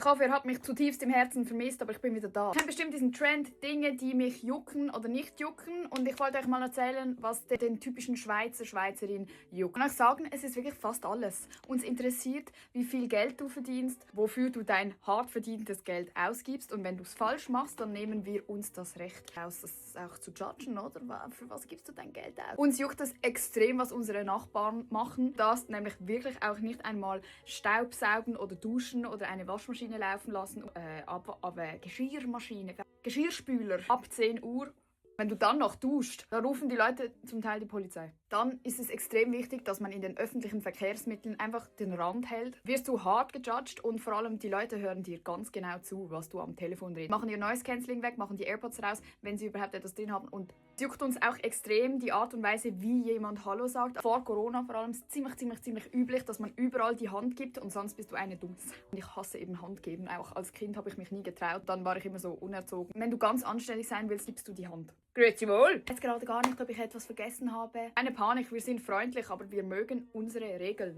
Ich hoffe, ihr habt mich zutiefst im Herzen vermisst, aber ich bin wieder da. Ich kenne bestimmt diesen Trend, Dinge, die mich jucken oder nicht jucken. Und ich wollte euch mal erzählen, was den typischen Schweizerin juckt. Ich kann euch sagen, es ist wirklich fast alles. Uns interessiert, wie viel Geld du verdienst, wofür du dein hart verdientes Geld ausgibst. Und wenn du es falsch machst, dann nehmen wir uns das Recht raus, das auch zu judgen, oder? Für was gibst du dein Geld aus? Uns juckt es extrem, was unsere Nachbarn machen. Das nämlich wirklich auch nicht einmal Staubsaugen oder duschen oder eine Waschmaschine laufen lassen, aber Geschirrmaschine, Geschirrspüler ab 10 Uhr. Wenn du dann noch duscht, dann rufen die Leute zum Teil die Polizei. Dann ist es extrem wichtig, dass man in den öffentlichen Verkehrsmitteln einfach den Rand hält. Wirst du hart gejudged und vor allem die Leute hören dir ganz genau zu, was du am Telefon redest. Machen ihr Noise Cancelling weg, machen die AirPods raus, wenn sie überhaupt etwas drin haben. Und es juckt uns auch extrem die Art und Weise, wie jemand Hallo sagt. Vor Corona vor allem ist es ziemlich üblich, dass man überall die Hand gibt und sonst bist du eine Dumme. Und ich hasse eben Hand geben. Auch als Kind habe ich mich nie getraut. Dann war ich immer so unerzogen. Wenn du ganz anständig sein willst, gibst du die Hand. Grüezi wohl! Jetzt gerade gar nicht, ob ich etwas vergessen habe. Keine Panik, wir sind freundlich, aber wir mögen unsere Regeln.